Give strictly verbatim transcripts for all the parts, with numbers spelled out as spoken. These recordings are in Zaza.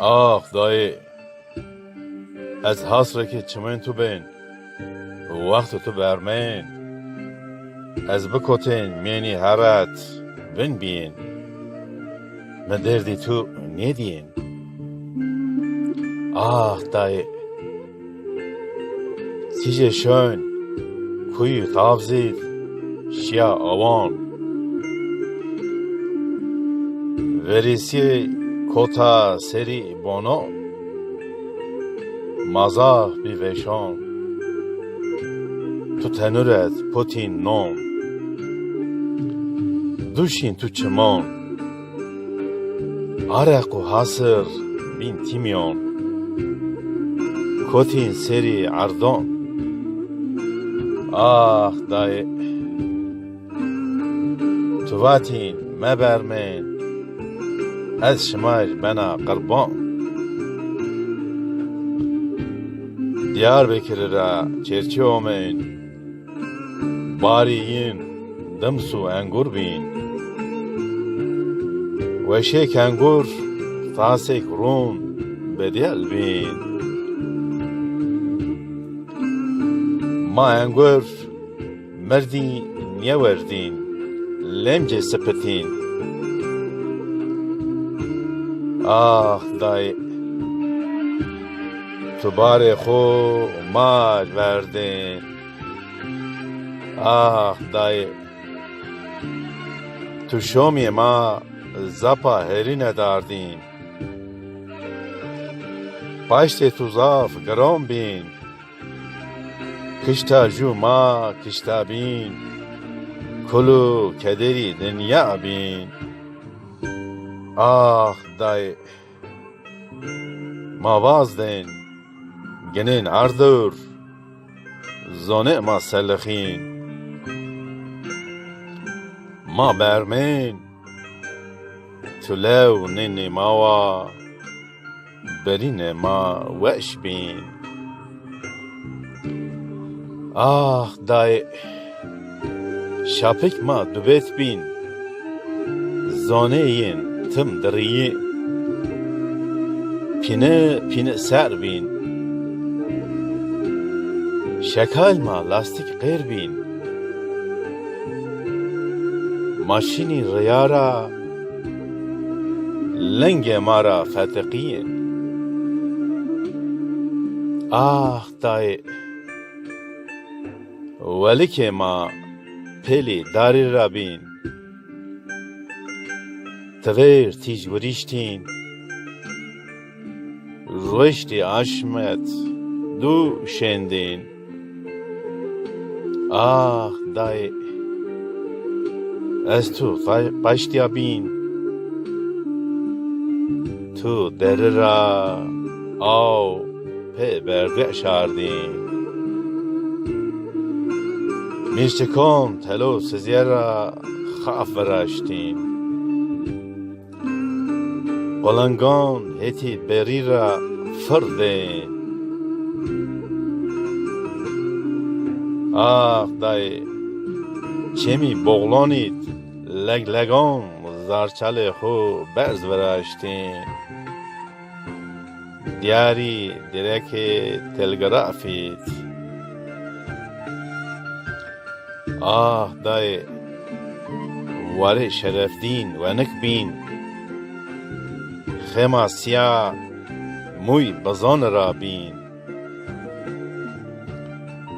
Ax dayê, ez hasrekê çimên tu bên, wexto tu bermên. Ez bikotên mîyenî heret vin bîyên. Mi derdî tu nêdîyên. Ax dayê, tîjê şoyn, kuyî tavzîd, şiya awan. Verîsî kota serî bono, ma zaf bî veşon. Tu tenûret potîn non. Duşîn tu çimon. Areq û hasir bîn tîmyon. Kotîn serî erdon. Ax dayê. Tu vatîn mebermên, ez şimayr bena qirban. Diyarbekirî ra çêrçî omên, barî yin dims û engur bîn. Weşêk engur, tasêk rûn bedîyel bîn. Ma engur mirdî nêwerdîn, lemcê sipitîn. Ax dayê, tu barê xo mar verdên. Ax dayê, tu şomîyê ma zapa herîne dardîn. Paştê tu zaf giron bîn. Kişta jû ma kişta bîn, kul û kederî dinya bîn. Ax dayê, ma vazdên, ginên erdewr, zonê ma selixîn. Ma bermên, tu lew nênê ma wa. Berîne ma weş bîn. Ax dayê, şapik ma dubet bîn. Zonê yin tim dirîyî. Pîne pîne ser bîn. Şekal ma lastîk qêr bîn. Ma şinî rîya ra, lingê ma ra fetiqîyên. Ax dayê, welikê ma pêlî darî ra bîn. Tivêr tîj wirîştîn, rueştî aşmet du şêndîn. Ax dayê, ez tu pa-, paştîya bîn. Tu deri ra aw pê berdî şardîn. Mîrçikon telo sizîye ra xaf viraştîn. Qulingon hetî berî ra firdên. Ax dayê, çemî boxlonîd leglegon zarçalê xo berz viraştîn. Diyarî dîrekê telgrafîd. Ah dayê, warê Şerefdîn wenik bîn. Xema sîya mûy bizon ra bîn.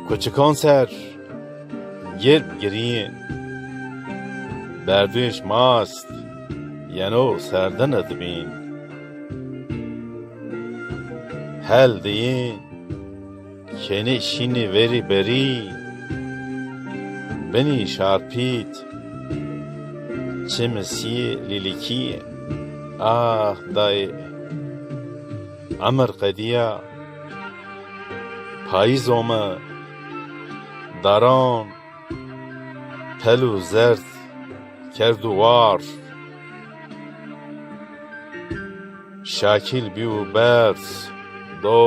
Kuçikan ser gerb girîyên. Berdwêş mast yeno serdin id bîn. Hel diyîn. Kenê şînî verî berî, binî şarpît, çimî sîyê lîlîkî. Ah dayê, emir qedîya, payîz ome, daran, pelû zerd kerdû war. Şakîl bî û berz do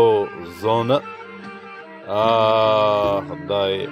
zone. Ah dayê.